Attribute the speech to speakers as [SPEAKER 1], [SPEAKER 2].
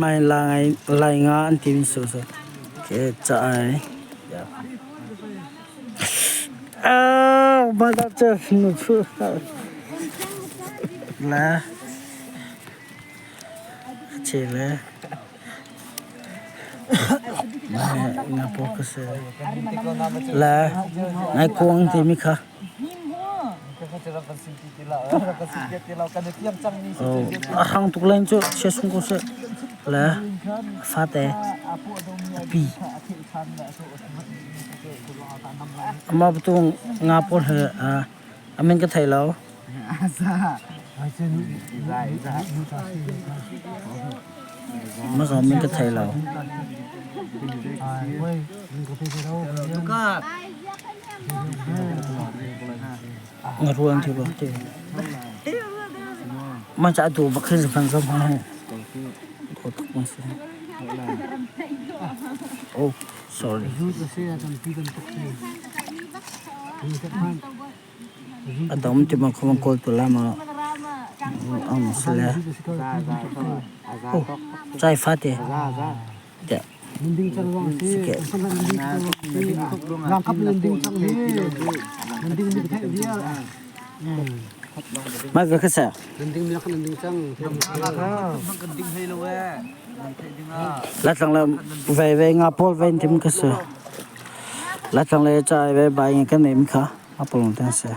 [SPEAKER 1] Mai lai lai nga an timi su su ke ca ai. Ah, mada che nu chu la che le nga po ka se la ngai kuang timi kha. A hrang tuk len cu chia sung ko seh. Le fate a pi. Amah betung nga pawl he a min ka thei lo. Mah min ka thei lo. Ngaruan ti bak ti. Mah ca tu bak khi zafan zam ha. Ko tuk ma si. Oh, sorry. A dam ti ma khom kawl tu la ma am sle. Oh, chai fa te. Mah ka sa. Latlang le ve ve nga pawl ven tim ka si. Latlang le chai ve bai nge kan em kha a pawl ten si.